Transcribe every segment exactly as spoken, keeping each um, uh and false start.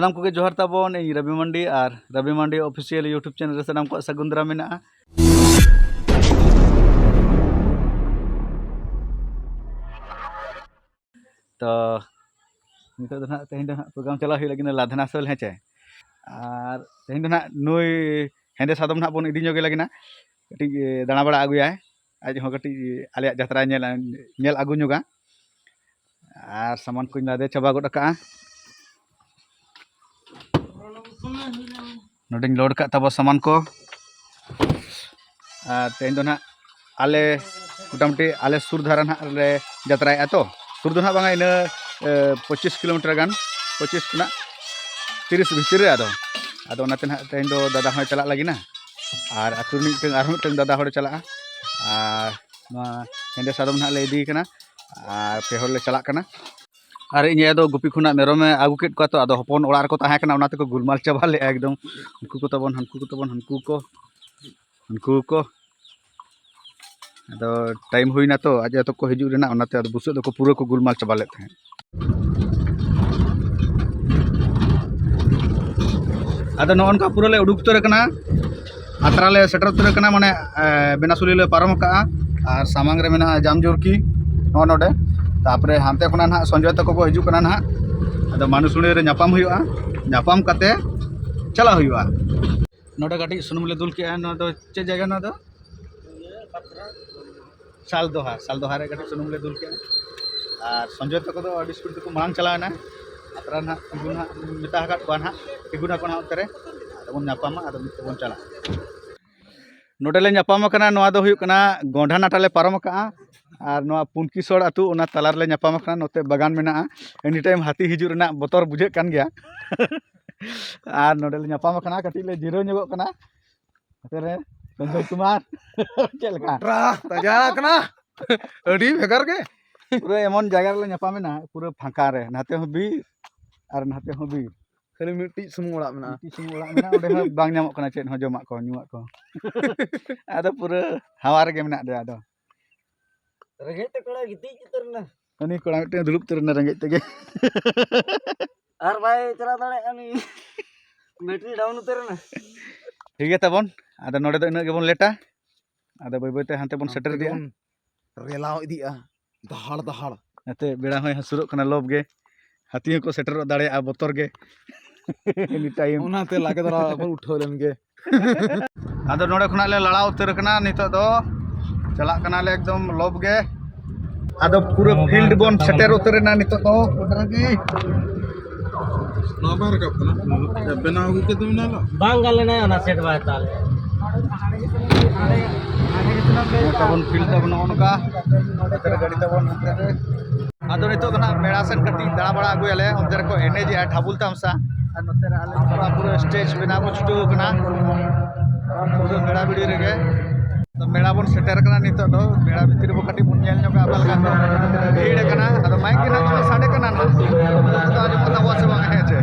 ᱩᱱᱠᱩ ᱜᱮ ᱡᱚᱦᱟᱨ ᱛᱟᱵᱚᱱ, ᱤᱧ ᱨᱚᱵᱤ ᱢᱟᱱᱰᱤ ᱟᱨ ᱨᱚᱵᱤ ᱢᱟᱱᱰᱤ Official YouTube channel ᱨᱮ ᱥᱟᱱᱟᱢ ᱠᱚᱣᱟᱜ ᱥᱟᱹᱜᱩᱱ ᱫᱟᱨᱟᱢ ᱢᱮᱱᱟᱜᱼᱟ᱾ ᱛᱚ ᱱᱤᱛᱚᱜ ᱫᱚ ᱱᱟᱦᱟᱜ, ᱛᱮᱦᱮᱧ ᱫᱚ ᱱᱟᱦᱟᱜ program ᱪᱟᱞᱟᱣ ᱦᱩᱭᱩᱜ ᱞᱟᱹᱜᱤᱫ ᱞᱟᱫᱷᱱᱟᱥᱳᱞ, ᱦᱮᱸ ᱪᱮ? ᱟᱨ ᱛᱮᱦᱮᱧ ᱫᱚ ᱱᱟᱦᱟᱜ ᱱᱩᱭ ᱦᱮᱸᱫᱮ ᱥᱟᱫᱚᱢ ᱱᱟᱦᱟᱜ ᱵᱚᱱ ᱤᱫᱤ ᱧᱚᱜᱮ ᱞᱟᱹᱜᱤᱫ ᱱᱟ, ᱠᱟᱹᱴᱤᱡ ᱫᱟᱬᱟ ᱵᱟᱲᱟ ᱟᱹᱜᱩᱭᱟᱭ, ᱟᱡ ᱦᱚᱸ ᱠᱟᱹᱴᱤᱡ ᱟᱞᱮᱭᱟᱜ ᱡᱟᱛᱨᱟᱭ ᱧᱮᱞ, ᱧᱮᱞ ᱟᱹᱜᱩ ᱧᱚᱜᱟ᱾ ᱟᱨ ᱥᱟᱢᱟᱱ ᱠᱚᱧ ᱞᱟᱫᱮ ᱪᱟᱵᱟ ᱜᱚᱫ ᱟᱠᱟᱜᱼᱟ᱾ ᱱᱚᱰᱮᱧ load ᱠᱟᱜ ᱛᱟᱵᱚ ᱥᱟᱢᱟᱱ ᱠᱚ᱾ ᱟᱨ ᱛᱮᱦᱮᱧ ᱫᱚ ᱱᱟᱦᱟᱜ ᱟᱞᱮ ᱢᱚᱴᱟᱢᱩᱴᱤ ᱟᱞᱮ ᱥᱩᱨ ᱫᱷᱟᱨᱟ ᱱᱟᱦᱟᱜ ᱞᱮ ᱡᱟᱛᱨᱟᱭᱮᱫᱼᱟ᱾ ᱛᱚ ᱥᱩᱨ ᱫᱚ ᱱᱟᱦᱟᱜ ᱵᱟᱝᱟ, ᱤᱱᱟᱹ ᱮ, ᱯᱚᱸᱪᱤᱥ ᱠᱤᱞᱳᱢᱤᱴᱟᱨ ᱜᱟᱱ, ᱯᱚᱸᱪᱤᱥ ᱠᱷᱚᱱᱟᱜ ᱛᱤᱨᱤᱥ ᱵᱷᱤᱛᱤᱨ ᱨᱮ᱾ ᱟᱫᱚ ᱟᱫᱚ ᱚᱱᱟᱛᱮ ᱱᱟᱦᱟᱜ ᱛᱮᱦᱮᱧ ᱫᱚ ᱫᱟᱫᱟ ᱦᱚᱸᱭ ᱪᱟᱞᱟᱜ ᱞᱟᱹᱜᱤᱫ ᱱᱟ, ᱟᱨ ᱟᱹᱛᱩ ᱨᱤᱱᱤᱡ ᱢᱤᱫᱴᱟᱝ, ᱟᱨᱦᱚᱸ ᱢᱤᱫᱴᱟᱝ ᱫᱟᱫᱟ ᱦᱚᱲᱮ ᱪᱟᱞᱟᱜᱼᱟ᱾ ᱟᱨ ᱱᱚᱣᱟ ᱦᱮᱸᱫᱮ ᱥᱟᱫᱚᱢ ᱱᱟᱦᱟᱜ ᱞᱮ ᱤᱫᱤᱭᱮ ᱠᱟᱱᱟ, ᱟᱨ ᱯᱮ ᱦᱚᱲ ᱞᱮ ᱪᱟᱞᱟᱜ ᱠᱟᱱᱟ᱾ ᱟᱨ ᱤᱧ ᱟᱭᱳ ᱫᱚ ᱜᱩᱯᱤ ᱠᱷᱚᱱᱟᱜ ᱢᱮᱨᱚᱢᱮ ᱟᱹᱜᱩ ᱠᱮᱫ ᱠᱚᱣᱟ᱾ ᱛᱚ ᱟᱫᱚ ᱦᱚᱯᱚᱱ ᱚᱲᱟᱜ ᱨᱮᱠᱚ ᱛᱟᱦᱮᱸ ᱠᱟᱱᱟ, ᱚᱱᱟ ᱛᱮᱠᱚ ᱜᱩᱞᱢᱟᱞ ᱪᱟᱵᱟ ᱞᱮᱫᱼᱟ ᱮᱠᱫᱚᱢ᱾ ᱩᱱᱠᱩ ᱠᱚ ᱛᱟᱵᱚᱱ, ᱦᱟᱱᱠᱩ ᱠᱚ ᱛᱟᱵᱚᱱ, ᱦᱟᱱᱠᱩ ᱠᱚ, ᱦᱟᱱᱠᱩ ᱠᱚ᱾ ᱟᱫᱚ time ᱦᱩᱭᱱᱟ ᱛᱚ, ᱟᱡ ᱟᱭᱳ ᱛᱟᱠᱚ ᱦᱤᱡᱩᱜ ᱨᱮᱱᱟᱜ, ᱚᱱᱟᱛᱮ ᱟᱫᱚ ᱵᱩᱥᱟᱹᱜ ᱫᱚᱠᱚ ᱯᱩᱨᱟᱹ ᱠᱚ ᱜᱩᱞᱢᱟᱞ ᱪᱟᱵᱟ ᱞᱮᱫ ᱛᱟᱦᱮᱸᱫ᱾ ᱟᱫᱚ ᱱᱚᱜᱼᱚ ᱱᱚᱝᱠᱟ ᱯᱩᱨᱟᱹ ᱞᱮ ᱩᱰᱩᱠ ᱩᱛᱟᱹᱨ ᱟᱠᱟᱱᱟ, ᱟᱛᱨᱟ ᱞᱮ ᱥᱮᱴᱮᱨ ᱩᱛᱟᱹᱨ ᱟᱠᱟᱱᱟ, ᱢᱟᱱᱮ ᱮ, ᱵᱮᱱᱟᱥᱩᱞᱤ ᱞᱮ ᱯᱟᱨᱚᱢ ᱟᱠᱟᱜᱼᱟ᱾ ᱟᱨ ᱥᱟᱢᱟᱝ ᱨᱮ ᱢᱮᱱᱟᱜᱼᱟ ᱡᱟᱢᱡᱩᱨᱠᱤ, ᱱᱚᱜᱼᱚ ᱱᱚᱰᱮ᱾ ᱛᱟᱨᱯᱚᱨᱮ ᱦᱟᱱᱛᱮ ᱠᱷᱚᱱᱟᱜ ᱱᱟᱦᱟᱜ ᱥᱚᱧᱡᱚᱭ ᱛᱟᱠᱚ ᱠᱚ ᱦᱤᱡᱩᱜ ᱠᱟᱱᱟ ᱱᱟᱦᱟᱜ᱾ ᱟᱫᱚ ᱢᱟᱱᱩᱥᱩᱲᱤ ᱨᱮ ᱧᱟᱯᱟᱢ ᱦᱩᱭᱩᱜᱼᱟ, ᱧᱟᱯᱟᱢ ᱠᱟᱛᱮ ᱪᱟᱞᱟᱜ ᱦᱩᱭᱩᱜᱼᱟ᱾ ᱱᱚᱰᱮ ᱠᱟᱹᱴᱤᱡ ᱥᱩᱱᱩᱢ ᱞᱮ ᱫᱩᱞ ᱠᱮᱜᱼᱟ᱾ ᱱᱚᱣᱟ ᱫᱚ ᱪᱮᱫ ᱡᱟᱭᱜᱟ ᱱᱚᱣᱟ ᱫᱚ? ᱥᱟᱞᱫᱚᱦᱟ, ᱥᱟᱞᱫᱚᱦᱟ ᱨᱮ ᱠᱟᱹᱴᱤᱡ ᱥᱩᱱᱩᱢ ᱞᱮ ᱫᱩᱞ ᱠᱮᱜᱼᱟ᱾ ᱟᱨ ᱥᱚᱧᱡᱚᱭ ᱛᱟᱠᱚ ᱫᱚ ᱟᱹᱰᱤ speed ᱛᱮᱠᱚ ᱢᱟᱲᱟᱝ ᱪᱟᱞᱟᱣᱮᱱᱟ᱾ ᱟᱛᱨᱟ ᱱᱟᱦᱟᱜ ᱛᱤᱸᱜᱩ ᱱᱟᱦᱟᱜ ᱢᱮᱛᱟ ᱟᱠᱟᱫ ᱠᱚᱣᱟ ᱱᱟᱦᱟᱜ, ᱛᱤᱸᱜᱩ ᱱᱟᱠᱚ ᱱᱟᱦᱟᱜ ᱚᱱᱛᱮ ᱨᱮ, ᱟᱫᱚ ᱵᱚᱱ ᱧᱟᱯᱟᱢᱟ, ᱟᱫᱚ ᱢᱤᱫ ᱛᱮᱵᱚᱱ ᱪᱟᱞᱟᱜᱼᱟ᱾ ᱱᱚᱰᱮ ᱞᱮ ᱧᱟᱯᱟᱢ ᱟᱠᱟᱱᱟ, ᱱᱚᱣᱟ ᱫᱚ ᱦᱩᱭᱩᱜ ᱠᱟᱱᱟ ᱜᱚᱸᱰᱷᱟ ᱱᱟᱴᱟ ᱞᱮ ᱯᱟᱨᱚᱢ ᱟᱠᱟᱜᱼᱟ᱾ ᱟᱨ ᱱᱚᱣᱟ ᱯᱩᱱᱠᱤᱥᱚᱲ ᱟᱹᱛᱩ, ᱚᱱᱟ ᱛᱟᱞᱟ ᱨᱮᱞᱮ ᱧᱟᱯᱟᱢ ᱟᱠᱟᱱᱟ᱾ ᱱᱚᱛᱮ ᱵᱟᱜᱟᱱ ᱢᱮᱱᱟᱜᱼᱟ, any time ᱦᱟᱹᱛᱤ ᱦᱤᱡᱩᱜ ᱨᱮᱱᱟᱜ ᱵᱚᱛᱚᱨ ᱵᱩᱡᱷᱟᱹᱜ ᱠᱟᱱ ᱜᱮᱭᱟ᱾ ᱟᱨ ᱱᱚᱰᱮ ᱞᱮ ᱧᱟᱯᱟᱢ ᱟᱠᱟᱱᱟ, ᱠᱟᱹᱴᱤᱡ ᱞᱮ ᱡᱤᱨᱟᱹᱣ ᱧᱚᱜᱚᱜ ᱠᱟᱱᱟ᱾ ᱱᱚᱛᱮ ᱨᱮ ᱥᱚᱧᱡᱚᱭ ᱠᱩᱢᱟᱨ᱾ ᱪᱮᱫ ᱞᱮᱠᱟ? ᱴᱨᱟ ᱛᱟᱡᱟ ᱟᱠᱟᱱᱟ᱾ ᱟᱹᱰᱤ ᱵᱷᱮᱜᱟᱨ ᱜᱮ᱾ ᱯᱩᱨᱟᱹ ᱮᱢᱚᱱ ᱡᱟᱭᱜᱟ ᱨᱮᱞᱮ ᱧᱟᱯᱟᱢᱮᱱᱟ, ᱯᱩᱨᱟᱹ ᱯᱷᱟᱸᱠᱟ ᱨᱮ, ᱱᱟᱛᱮ ᱦᱚᱸ ᱵᱤᱨ ᱟᱨ ᱱᱟᱛᱮ ᱦᱚᱸ ᱵᱤᱨ᱾ ᱠᱷᱟᱹᱞᱤ ᱢᱤᱫᱴᱤᱡ ᱥᱩᱢᱩᱝ ᱚᱲᱟᱜ ᱢᱮᱱᱟᱜᱼᱟ᱾ ᱢᱤᱫᱴᱤᱡ ᱥᱩᱢᱩᱝ ᱚᱲᱟᱜ ᱢᱮᱱᱟᱜᱼᱟ, ᱚᱸᱰᱮ ᱦᱚᱸ ᱵᱟᱝ ᱧᱟᱢᱚᱜ ᱠᱟᱱᱟ ᱪᱮᱫ ᱦᱚᱸ, ᱡᱚᱢᱟᱜ ᱠᱚ, ᱧᱩᱣᱟᱜ ᱠᱚ᱾ ᱟᱫᱚ ᱯᱩᱨᱟᱹ ᱦᱟᱣᱟ ᱨᱮᱜᱮ ᱢᱮᱱᱟᱜ ᱞᱮᱭᱟ ᱟᱫᱚ᱾ ᱨᱮᱸᱜᱮᱡ ᱛᱮ ᱠᱚᱲᱟ ᱜᱤᱛᱤᱡ ᱩᱛᱟᱹᱨ ᱮᱱᱟ᱾ ᱩᱱᱤ ᱠᱚᱲᱟ ᱢᱤᱫᱴᱮᱱ ᱫᱩᱲᱩᱵ ᱩᱛᱟᱹᱨ ᱮᱱᱟ ᱨᱮᱸᱜᱮᱡ ᱛᱮᱜᱮ᱾ ᱟᱨ ᱵᱟᱭ ᱪᱟᱞᱟᱣ ᱫᱟᱲᱮᱭᱟᱜᱼᱟ ᱩᱱᱤ᱾ ᱵᱮᱴᱨᱤ ᱰᱟᱣᱩᱱ ᱩᱛᱟᱹᱨ ᱮᱱᱟ᱾ ᱴᱷᱤᱠ ᱜᱮᱭᱟ ᱛᱟᱵᱚᱱ, ᱟᱫᱚ ᱱᱚᱰᱮ ᱫᱚ ᱤᱱᱟᱹᱜ ᱜᱮᱵᱚᱱ ᱞᱮᱴᱟ, ᱟᱫᱚ ᱵᱟᱹᱭ ᱵᱟᱹᱭ ᱛᱮ ᱦᱟᱱᱛᱮ ᱵᱚᱱ ᱥᱮᱴᱮᱨ ᱤᱫᱤᱜᱼᱟ᱾ ᱵᱚᱱ ᱨᱮᱞᱟᱣ ᱤᱫᱤᱜᱼᱟ ᱫᱟᱦᱟᱲ ᱫᱟᱦᱟᱲ᱾ ᱱᱚᱛᱮ ᱵᱮᱲᱟ ᱦᱚᱸᱭ ᱦᱟᱹᱥᱩᱨᱚᱜ ᱠᱟᱱᱟ ᱞᱚᱵ ᱜᱮ, ᱦᱟᱹᱛᱤ ᱦᱚᱸᱠᱚ ᱥᱮᱴᱮᱨᱚᱜ ᱫᱟᱲᱮᱭᱟᱜᱼᱟ ᱵᱚᱛᱚᱨ ᱜᱮ᱾ Any time᱾ ᱚᱱᱟᱛᱮ ᱞᱟᱜᱮ ᱫᱷᱟᱨᱟ ᱵᱚᱱ ᱩᱴᱷᱟᱹᱣ ᱞᱮᱱ ᱜᱮ᱾ ᱟᱫᱚ ᱱᱚᱰᱮ ᱠᱷᱚᱱᱟᱜ ᱞᱮ ᱞᱟᱲᱟᱣ ᱩᱛᱟᱹᱨ ᱟᱠᱟᱱᱟ, ᱱᱤᱛᱚᱜ ᱫᱚ ᱪᱟᱞᱟᱜ ᱠᱟᱱᱟᱞᱮ ᱮᱠᱫᱚᱢ ᱞᱚᱵ ᱜᱮ᱾ ᱟᱫᱚ ᱯᱩᱨᱟᱹ field ᱵᱚᱱ ᱥᱮᱴᱮᱨ ᱩᱛᱟᱹᱨ ᱮᱱᱟ ᱱᱤᱛᱚᱜ ᱫᱚ᱾ ᱜᱚᱴᱟ ᱜᱮ᱾ ᱱᱚᱣᱟ ᱵᱟᱭ ᱨᱟᱠᱟᱵ ᱠᱟᱱᱟ? ᱵᱮᱱᱟᱣ ᱟᱹᱜᱩ ᱠᱟᱛᱮ ᱢᱮᱱᱟᱜᱼᱟ᱾ ᱵᱟᱝ ᱜᱟᱱ ᱞᱮᱱᱟ, ᱚᱱᱟ ᱥᱮᱴ ᱵᱟᱭ ᱦᱟᱛᱟᱣ ᱞᱮᱫᱟ᱾ ᱱᱚᱝᱠᱟ ᱵᱚᱱ field ᱫᱟ ᱱᱚᱜᱼᱚ ᱱᱚᱝᱠᱟ᱾ ᱱᱚᱛᱮ ᱨᱮ ᱜᱟᱹᱰᱤ ᱛᱟᱵᱚᱱ ᱦᱟᱱᱛᱮ ᱨᱮ᱾ ᱟᱫᱚ ᱱᱤᱛᱚᱜ ᱫᱚ ᱱᱟᱜ ᱢᱮᱲᱟ ᱥᱮᱱ ᱠᱟᱹᱴᱤᱡ ᱫᱟᱬᱟ ᱵᱟᱲᱟ ᱟᱹᱜᱩᱭᱟᱞᱮ, ᱚᱱᱛᱮ ᱨᱮᱠᱚ ᱮᱱᱮᱡᱮᱜᱼᱟ ᱰᱷᱟᱵᱩᱞ ᱛᱟᱢᱥᱟ᱾ ᱟᱨ ᱱᱚᱛᱮ ᱨᱮ ᱟᱞᱮ ᱯᱩᱨᱟᱹ, ᱯᱩᱨᱟᱹ stage ᱵᱮᱱᱟᱣ ᱠᱚ ᱪᱷᱩᱴᱟᱹᱣ ᱠᱟᱱᱟ᱾ ᱯᱩᱨᱟᱹ ᱢᱮᱲᱟ ᱵᱷᱤᱲᱤ ᱨᱮᱜᱮ᱾ ᱟᱫᱚ ᱢᱮᱲᱟ ᱵᱚᱱ ᱥᱮᱴᱮᱨ ᱠᱟᱱᱟ ᱱᱤᱛᱚᱜ ᱫᱚ᱾ ᱢᱮᱲᱟ ᱵᱷᱤᱛᱤᱨ ᱨᱮᱵᱚᱱ ᱠᱟᱹᱴᱤᱡ ᱵᱚᱱ ᱧᱮᱞ ᱧᱚᱜᱟ ᱚᱠᱟ ᱞᱮᱠᱟ ᱠᱚ ᱵᱷᱤᱲ ᱠᱟᱱᱟ᱾ ᱟᱫᱚ ᱢᱟᱭᱤᱠ ᱜᱮ ᱱᱟᱜ ᱫᱚᱢᱮ ᱥᱟᱰᱮ ᱠᱟᱱᱟ ᱱᱟᱜ᱾ ᱟᱫᱚ ᱟᱸᱡᱚᱢᱚᱜ ᱛᱟᱵᱚᱱᱟ ᱥᱮ ᱵᱟᱝ, ᱦᱮᱸ ᱪᱮ?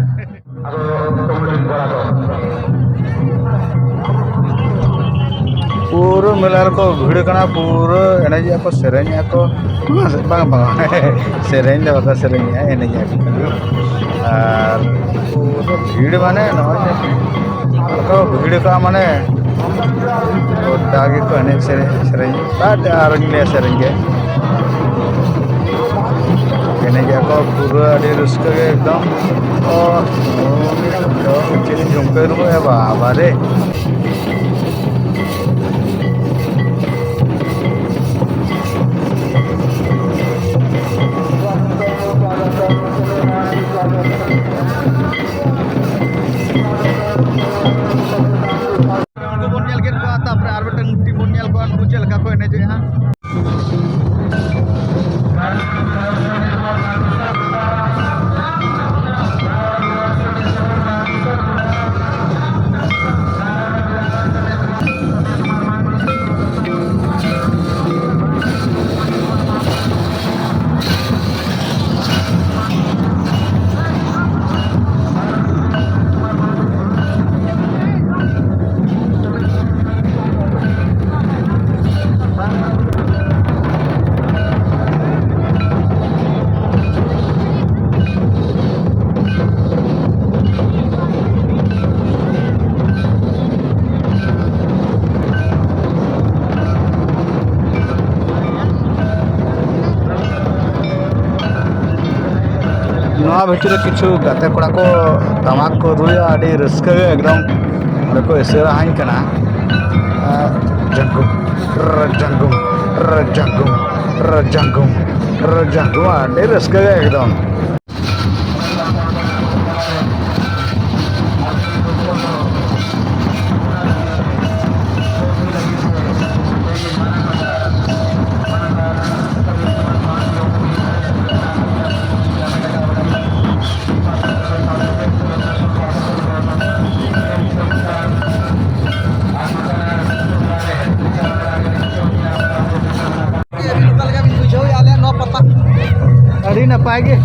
ᱯᱩᱨᱟᱹ ᱢᱮᱞᱟ ᱨᱮᱠᱚ ᱵᱷᱤᱲ ᱠᱟᱱᱟ, ᱯᱩᱨᱟᱹ ᱮᱱᱮᱡᱮᱜᱼᱟ ᱠᱚ, ᱥᱮᱨᱮᱧᱮᱜᱼᱟ ᱠᱚ᱾ ᱵᱟᱝ, ᱵᱟᱝ, ᱥᱮᱨᱮᱧ ᱫᱚ ᱵᱟᱠᱚ ᱥᱮᱨᱮᱧᱮᱜᱼᱟ, ᱮᱱᱮᱡᱮᱜᱼᱟ ᱠᱚ᱾ ᱟᱨ ᱯᱩᱨᱟᱹ ᱵᱷᱤᱲ ᱢᱟᱱᱮ ᱱᱚᱜᱼᱚᱭ ᱡᱮ ᱠᱚ ᱵᱷᱤᱲ ᱠᱟᱜᱼᱟ, ᱢᱟᱱᱮ ᱜᱚᱴᱟ ᱜᱮᱠᱚ ᱮᱱᱮᱡ ᱥᱮᱨᱮᱧ, ᱥᱮᱨᱮᱧ ᱟᱨ ᱟᱨᱚᱧ ᱞᱟᱹᱭᱟ ᱥᱮᱨᱮᱧ ᱜᱮ᱾ ᱮᱱᱮᱡᱮᱜᱼᱟ ᱠᱚ ᱯᱩᱨᱟᱹ ᱟᱹᱰᱤ ᱨᱟᱹᱥᱠᱟᱹ ᱜᱮ ᱮᱠᱫᱚᱢ᱾ ᱚ, ᱚ, ᱪᱮᱫ ᱡᱷᱩᱢᱠᱟᱹ ᱨᱩᱢᱩᱜᱼᱟ ᱵᱟᱵᱟ ᱨᱮ᱾ ᱩᱱᱠᱩ ᱵᱚᱱ ᱧᱮᱞ ᱠᱮᱫ ᱠᱚᱣᱟ, ᱛᱟᱨᱯᱚᱨᱮ ᱟᱨ ᱢᱤᱫᱴᱟᱝ team ᱵᱚᱱ ᱧᱮᱞ ᱠᱚᱣᱟ, ᱩᱱᱠᱩ ᱪᱮᱫ ᱞᱮᱠᱟ ᱠᱚ ᱮᱱᱮᱡᱮᱜᱼᱟ᱾ ᱱᱚᱣᱟ ᱵᱷᱤᱛᱤᱨ ᱨᱮ ᱠᱤᱪᱷᱩ ᱜᱟᱛᱮ ᱠᱚᱲᱟ ᱠᱚ ᱴᱟᱢᱟᱠ ᱠᱚ ᱨᱩᱭᱟ, ᱟᱹᱰᱤ ᱨᱟᱹᱥᱠᱟᱹ ᱜᱮ ᱮᱠᱫᱚᱢ ᱚᱸᱰᱮ ᱠᱚ ᱮᱥᱮᱨᱟᱦᱟᱧ ᱠᱟᱱᱟ᱾ ᱟᱨ ᱡᱟᱝᱜᱩᱢ, ᱨ ᱡᱟᱝᱜᱩᱢ, ᱨ ᱡᱟᱝᱜᱩᱢ, ᱨ ᱡᱟᱝᱜᱩᱢ, ᱨ ᱡᱟᱝᱜᱩᱢ, ᱟᱹᱰᱤ ᱨᱟᱹᱥᱠᱟᱹ ᱜᱮ ᱮᱠᱫᱚᱢ᱾ ᱟᱹᱰᱤ ᱱᱟᱯᱟᱭ ᱜᱮ᱾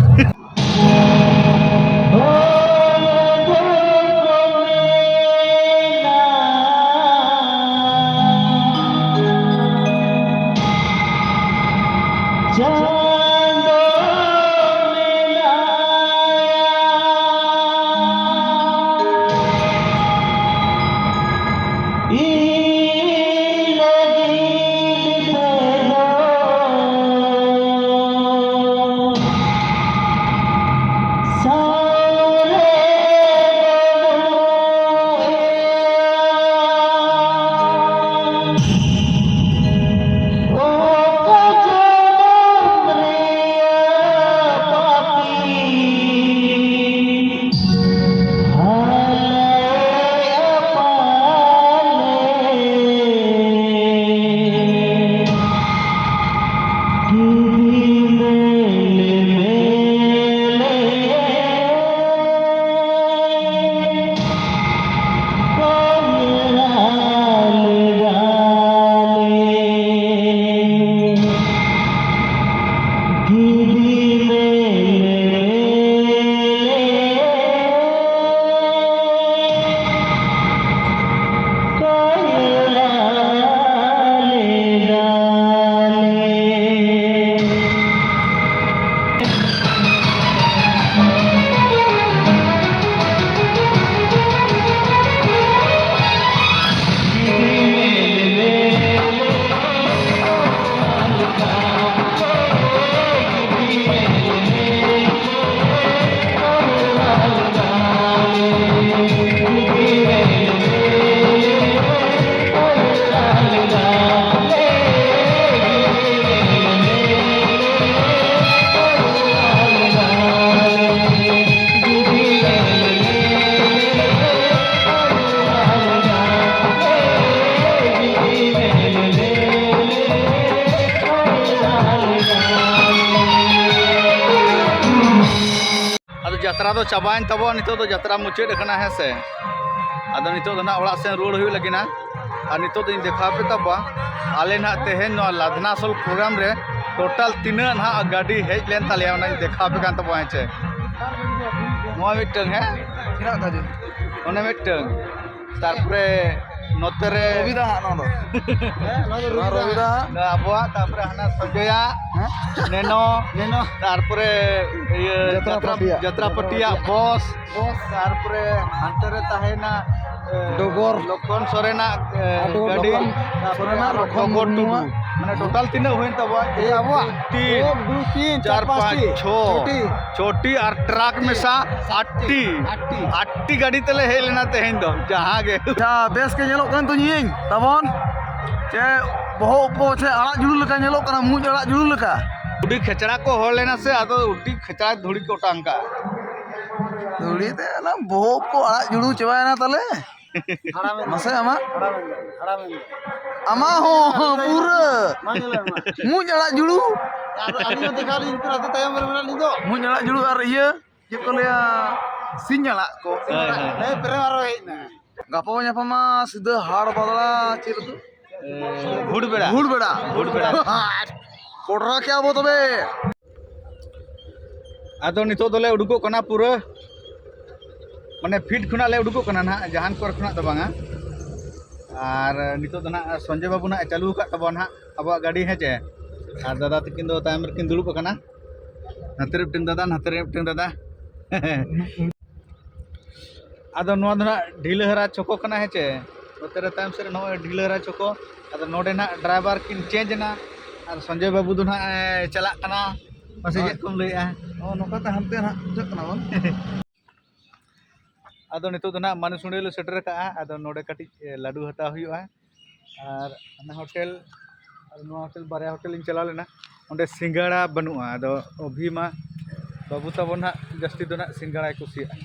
ᱡᱟᱛᱨᱟ ᱫᱚ ᱪᱟᱵᱟᱭᱮᱱ ᱛᱟᱵᱚᱱᱟ, ᱱᱤᱛᱚᱜ ᱫᱚ ᱡᱟᱛᱨᱟ ᱢᱩᱪᱟᱹᱫ ᱟᱠᱟᱱᱟ, ᱦᱮᱸ ᱥᱮ᱾ ᱟᱫᱚ ᱱᱤᱛᱚᱜ ᱫᱚ ᱱᱟᱦᱟᱜ ᱚᱲᱟᱜ ᱥᱮᱱ ᱨᱩᱣᱟᱹᱲ ᱦᱩᱭᱩᱜ ᱞᱟᱹᱜᱤᱫ ᱱᱟ᱾ ᱟᱨ ᱱᱤᱛᱚᱜ ᱫᱚᱧ ᱫᱮᱠᱷᱟᱣ ᱟᱯᱮ ᱛᱟᱵᱚᱣᱟ, ᱟᱞᱮ ᱱᱟᱦᱟᱜ ᱛᱮᱦᱮᱧ ᱱᱚᱣᱟ ᱞᱟᱫᱷᱱᱟᱥᱚᱞ ᱯᱨᱳᱜᱨᱟᱢ ᱨᱮ ᱴᱳᱴᱟᱞ ᱛᱤᱱᱟᱹᱜ ᱱᱟᱦᱟᱜ ᱜᱟᱹᱰᱤ ᱦᱮᱡ ᱞᱮᱱ ᱛᱟᱞᱮᱭᱟ, ᱚᱱᱟᱧ ᱫᱮᱠᱷᱟᱣ ᱟᱯᱮ ᱠᱟᱱ ᱛᱟᱵᱚᱣᱟ, ᱦᱮᱸ ᱪᱮ᱾ ᱱᱚᱣᱟ ᱢᱤᱫᱴᱟᱝ, ᱦᱮᱸ, ᱚᱱᱮ ᱢᱤᱫᱴᱟᱝ, ᱛᱟᱨᱯᱚᱨᱮ ᱱᱚᱛᱮ ᱨᱮ ᱨᱚᱵᱤᱫᱟ ᱦᱟᱸᱜ ᱱᱚᱣᱟ ᱫᱚ᱾ ᱦᱮᱸ, ᱱᱚᱣᱟ ᱫᱚ ᱱᱚᱣᱟ ᱨᱚᱵᱤᱫᱟ᱾ ᱨᱚᱵᱤᱫᱟ ᱦᱟᱸᱜ᱾ ᱟᱵᱚᱣᱟᱜ, ᱛᱟᱨᱯᱚᱨᱮ ᱦᱟᱱᱟ ᱥᱚᱧᱡᱚᱭᱟᱜ, ᱦᱮᱸ? ᱱᱮᱱᱚ, ᱱᱮᱱᱚ᱾ ᱛᱟᱨᱯᱚᱨᱮ ᱤᱭᱟᱹ ᱡᱟᱛᱨᱟ ᱡᱟᱛᱨᱟ, ᱯᱟᱹᱴᱤᱭᱟᱜ᱾ ᱡᱟᱛᱨᱟ ᱯᱟᱹᱴᱤᱭᱟᱜ ᱵᱚᱥ, ᱵᱚᱥ᱾ ᱛᱟᱨᱯᱚᱨᱮ ᱦᱟᱱᱛᱮ ᱨᱮ ᱛᱟᱦᱮᱱᱟ, ᱮ, ᱰᱚᱜᱚᱨ᱾ ᱞᱚᱠᱠᱷᱚᱱ ᱥᱚᱨᱮᱱᱟᱜ, ᱮ, ᱟᱨ ᱰᱚᱜᱚᱨ ᱜᱟᱹᱰᱤ, ᱞᱚᱠᱠᱷᱚᱱ ᱛᱟᱨᱯᱚᱨᱮ ᱥᱚᱨᱮᱱᱟᱜ ᱟᱨᱚ ᱞᱚᱠᱠᱷᱚᱱ ᱰᱚᱜᱚᱨ ᱴᱩᱰᱩ᱾ ᱢᱩᱨᱢᱩᱣᱟᱜ᱾ ᱢᱟᱱᱮ ᱴᱳᱴᱟᱞ ᱛᱤᱱᱟᱹᱜ ᱦᱩᱭᱮᱱ ᱛᱟᱵᱚᱣᱟ? ᱮ, ᱟᱵᱚᱣᱟᱜ ᱛᱤᱱ, ᱮᱠ, ᱫᱩᱭ, ᱛᱤᱱ, ᱪᱟᱨ, ᱪᱟᱨ, ᱯᱟᱸᱪ, ᱯᱟᱸᱪ, ᱪᱷᱚ᱾ ᱪᱷᱚᱴᱤ᱾ ᱪᱷᱚᱴᱤ ᱟᱨ ᱴᱨᱟᱠ ᱢᱮᱥᱟ ᱟᱴᱴᱤ᱾ ᱟᱴᱴᱤ᱾ ᱟᱴᱴᱤ ᱜᱟᱹᱰᱤ ᱛᱮᱞᱮ ᱦᱮᱡ ᱞᱮᱱᱟ ᱛᱮᱦᱮᱧ ᱫᱚ, ᱡᱟᱦᱟᱸ ᱜᱮ᱾ ᱟᱪᱪᱷᱟ, ᱵᱮᱥ ᱜᱮ ᱧᱮᱞᱚᱜ ᱠᱟᱱ ᱛᱚ ᱧᱤᱧ ᱛᱟᱵᱚᱱ᱾ ᱪᱮ ᱵᱚᱦᱚᱜ ᱠᱚ ᱪᱮ ᱟᱲᱟᱜ ᱡᱩᱲᱩ ᱞᱮᱠᱟ ᱧᱮᱞᱚᱜ ᱠᱟᱱᱟ, ᱢᱩᱸᱡ ᱟᱲᱟᱜ ᱡᱩᱲᱩ ᱞᱮᱠᱟ᱾ ᱟᱹᱰᱤ ᱠᱷᱮᱪᱲᱟ ᱠᱚ ᱦᱚᱲ ᱞᱮᱱᱟ ᱥᱮ, ᱟᱫᱚ ᱟᱹᱰᱤ ᱠᱷᱮᱪᱲᱟ ᱫᱷᱩᱲᱤ ᱠᱚ ᱚᱴᱟᱝ ᱠᱟᱜᱼᱟ᱾ ᱫᱷᱩᱲᱤ ᱛᱮ ᱚᱱᱟ ᱵᱚᱦᱚᱜ ᱠᱚ ᱟᱲᱟᱜ ᱡᱩᱲᱩ ᱪᱟᱵᱟᱭᱮᱱᱟ ᱛᱟᱞᱮ᱾ ᱦᱟᱲᱟᱢᱮᱱ ᱢᱟᱥᱮ ᱟᱢᱟᱜ? ᱦᱟᱲᱟᱢᱮᱱ ᱫᱚ, ᱦᱟᱲᱟᱢᱮᱱ ᱫᱚ᱾ ᱟᱢᱟᱜ ᱦᱚᱸ ᱯᱩᱨᱟᱹ ᱢᱟ ᱧᱮᱞ ᱢᱮ, ᱢᱟ᱾ ᱢᱩᱸᱡ ᱟᱲᱟᱜ ᱡᱩᱲᱩ᱾ ᱟᱨ ᱟᱹᱞᱤᱧ ᱦᱚᱸ ᱫᱮᱠᱷᱟᱣ ᱞᱤᱧ ᱯᱮ, ᱟᱹᱛᱩ ᱛᱟᱭᱚᱢ ᱨᱮ ᱢᱮᱱᱟᱜ ᱞᱤᱧ ᱫᱚ᱾ ᱢᱩᱸᱡ ᱟᱲᱟᱜ ᱡᱩᱲᱩ ᱟᱨ ᱤᱭᱟᱹ, ᱪᱮᱫ ᱠᱚ ᱞᱟᱹᱭᱟ, ᱥᱤᱧ ᱟᱲᱟᱜ ᱠᱚ᱾ ᱦᱳᱭ, ᱦᱳᱭ, ᱦᱳᱭ᱾ ᱦᱮᱸ, ᱯᱨᱮᱢ ᱟᱨᱚ ᱦᱮᱡ ᱮᱱᱟ᱾ ᱜᱟᱯᱟ ᱵᱚᱱ ᱧᱟᱯᱟᱢᱟ ᱥᱤᱫᱷᱟᱹ ᱦᱟᱲ ᱵᱟᱫᱽᱲᱟ ᱪᱮᱫ ᱟᱹᱛᱩ? ᱮ, ᱵᱷᱩᱴ ᱵᱮᱲᱟ᱾ ᱵᱷᱩᱴ ᱵᱮᱲᱟ᱾ ᱵᱷᱩᱴ ᱵᱮᱲᱟ᱾ ᱠᱚᱰᱨᱟ ᱠᱮᱜᱼᱟ ᱵᱚ ᱛᱚᱵᱮ᱾ ᱟᱫᱚ ᱱᱤᱛᱚᱜ ᱫᱚᱞᱮ ᱩᱰᱩᱠᱚᱜ ᱠᱟᱱᱟ ᱯᱩᱨᱟᱹ, ᱢᱟᱱᱮ ᱯᱷᱤᱴ ᱠᱷᱚᱱᱟᱜ ᱞᱮ ᱩᱰᱩᱠᱚᱜ ᱠᱟᱱᱟ ᱱᱟᱦᱟᱜ, ᱡᱟᱦᱟᱱ ᱠᱚᱨᱮ ᱠᱷᱚᱱᱟᱜ ᱫᱚ ᱵᱟᱝᱟ᱾ ᱟᱨ ᱱᱤᱛᱚᱜ ᱫᱚ ᱱᱟᱦᱟᱜ ᱥᱚᱧᱡᱚᱭ ᱵᱟᱹᱵᱩ ᱱᱟᱦᱟᱜ ᱮ ᱪᱟᱹᱞᱩ ᱟᱠᱟᱫ ᱛᱟᱵᱚᱱᱟ ᱱᱟᱦᱟᱜ ᱟᱵᱚᱣᱟᱜ ᱜᱟᱹᱰᱤ, ᱦᱮᱸ ᱪᱮ᱾ ᱟᱨ ᱫᱟᱫᱟ ᱛᱟᱹᱠᱤᱱ ᱫᱚ ᱛᱟᱭᱚᱢ ᱨᱮᱠᱤᱱ ᱫᱩᱲᱩᱵ ᱟᱠᱟᱱᱟ, ᱱᱟᱛᱮ ᱨᱮ ᱢᱤᱫᱴᱮᱱ ᱫᱟᱫᱟ, ᱱᱟᱛᱮ ᱨᱮ ᱢᱤᱫᱴᱮᱱ ᱫᱟᱫᱟ᱾ ᱟᱫᱚ ᱱᱚᱣᱟ ᱫᱚ ᱱᱟᱦᱟᱜ ᱰᱷᱤᱞᱟᱹᱦᱟᱨᱟ ᱪᱷᱚᱠᱚ ᱠᱟᱱᱟ, ᱦᱮᱸ ᱪᱮ᱾ ᱱᱚᱛᱮ ᱨᱮ ᱛᱟᱭᱚᱢ ᱥᱮᱫ ᱨᱮ ᱱᱚᱜᱼᱚᱭ ᱰᱷᱤᱞᱟᱹᱦᱟᱨᱟ ᱪᱷᱚᱠᱚ᱾ ᱟᱫᱚ ᱱᱚᱰᱮ ᱱᱟᱦᱟᱜ ᱰᱨᱟᱭᱵᱷᱟᱨ ᱠᱤᱱ ᱪᱮᱧᱡᱽ ᱮᱱᱟ ᱟᱨ ᱥᱚᱧᱡᱚᱭ ᱵᱟᱹᱵᱩ ᱫᱚ ᱱᱟᱦᱟᱜ ᱮ ᱪᱟᱞᱟᱜ ᱠᱟᱱᱟ᱾ ᱢᱟᱥᱮ ᱦᱳᱭ᱾ ᱪᱮᱫ ᱠᱚᱢ ᱞᱟᱹᱭᱮᱜᱼᱟ? ᱚ, ᱱᱚᱝᱠᱟ ᱛᱮ ᱦᱟᱱᱛᱮ ᱱᱟᱦᱟᱜ ᱵᱩᱡᱷᱟᱹᱜ ᱠᱟᱱᱟ ᱵᱚᱱ᱾ ᱟᱫᱚ ᱱᱤᱛᱚᱜ ᱫᱚ ᱱᱟᱦᱟᱜ ᱢᱟᱱᱩᱥᱩᱲᱤ ᱞᱮ ᱥᱮᱴᱮᱨ ᱟᱠᱟᱜᱼᱟ᱾ ᱟᱫᱚ ᱱᱚᱰᱮ ᱠᱟᱹᱴᱤᱡ, ᱮ, ᱞᱟᱹᱰᱩ ᱦᱟᱛᱟᱣ ᱦᱩᱭᱩᱜᱼᱟ᱾ ᱟᱨ ᱦᱟᱱᱟ ᱦᱳᱴᱮᱞ ᱟᱨ ᱱᱚᱣᱟ ᱦᱳᱴᱮᱞ, ᱵᱟᱨᱭᱟ ᱦᱳᱴᱮᱞ ᱤᱧ ᱪᱟᱞᱟᱣ ᱞᱮᱱᱟ, ᱚᱸᱰᱮ ᱥᱤᱸᱜᱟᱲᱟ ᱵᱟᱹᱱᱩᱜᱼᱟ᱾ ᱟᱫᱚ ᱚᱵᱷᱤ ᱢᱟ ᱵᱟᱹᱵᱩ ᱛᱟᱵᱚᱱ ᱦᱟᱸᱜ ᱡᱟᱹᱥᱛᱤ ᱫᱚ ᱱᱟᱜ ᱥᱤᱸᱜᱟᱲᱟᱭ ᱠᱩᱥᱤᱭᱟᱜᱼᱟ᱾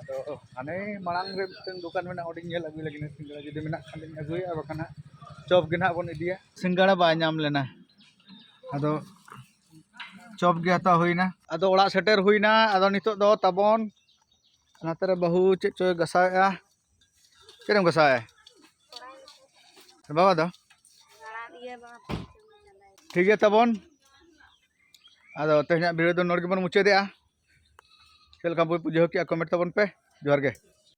ᱟᱫᱚ ᱦᱟᱱᱮ ᱢᱟᱲᱟᱝ ᱨᱮ ᱢᱤᱫᱴᱟᱝ ᱫᱚᱠᱟᱱ ᱢᱮᱱᱟᱜᱼᱟ, ᱚᱸᱰᱮᱧ ᱧᱮᱞ ᱟᱹᱜᱩᱭ ᱞᱟᱹᱜᱤᱫ ᱥᱤᱸᱜᱟᱲᱟ ᱡᱩᱫᱤ ᱢᱮᱱᱟᱜ ᱠᱷᱟᱱ ᱫᱚᱧ ᱟᱹᱜᱩᱭᱟ, ᱟᱨ ᱵᱟᱠᱷᱟᱱ ᱦᱟᱸᱜ ᱪᱚᱯ ᱜᱮ ᱱᱟᱦᱟᱜ ᱵᱚᱱ ᱤᱫᱤᱭᱟ᱾ ᱥᱤᱸᱜᱟᱲᱟ ᱵᱟᱭ ᱧᱟᱢ ᱞᱮᱱᱟ, ᱟᱫᱚ ᱪᱚᱯ ᱜᱮ ᱦᱟᱛᱟᱣ ᱦᱩᱭᱱᱟ᱾ ᱟᱫᱚ ᱚᱲᱟᱜ ᱥᱮᱴᱮᱨ ᱦᱩᱭᱱᱟ᱾ ᱟᱫᱚ ᱱᱤᱛᱚᱜ ᱫᱚ ᱛᱟᱵᱚᱱ ᱱᱚᱛᱮ ᱨᱮ ᱵᱟᱹᱦᱩ ᱪᱮᱫ ᱪᱚᱭ ᱜᱟᱥᱟᱣᱮᱫᱼᱟ᱾ ᱪᱮᱫ ᱮᱢ ᱜᱟᱥᱟᱣᱮᱫᱼᱟ ᱵᱟᱵᱟ ᱫᱚ? ᱴᱷᱤᱠ ᱜᱮᱭᱟ ᱛᱟᱵᱚᱱ, ᱟᱫᱚ ᱛᱮᱦᱮᱧᱟᱜ ᱵᱷᱤᱰᱤᱭᱳ ᱫᱚ ᱱᱚᱰᱮ ᱜᱮᱵᱚᱱ ᱢᱩᱪᱟᱹᱫᱮᱜᱼᱟ᱾ ᱪᱮᱫ ᱞᱮᱠᱟ ᱵᱚᱱ ᱵᱩᱡᱷᱟᱹᱣ ᱠᱮᱜᱼᱟ, ᱠᱚᱢᱮᱱᱴ ᱛᱟᱵᱚᱱ ᱯᱮ᱾ ᱡᱚᱦᱟᱨ ᱜᱮ᱾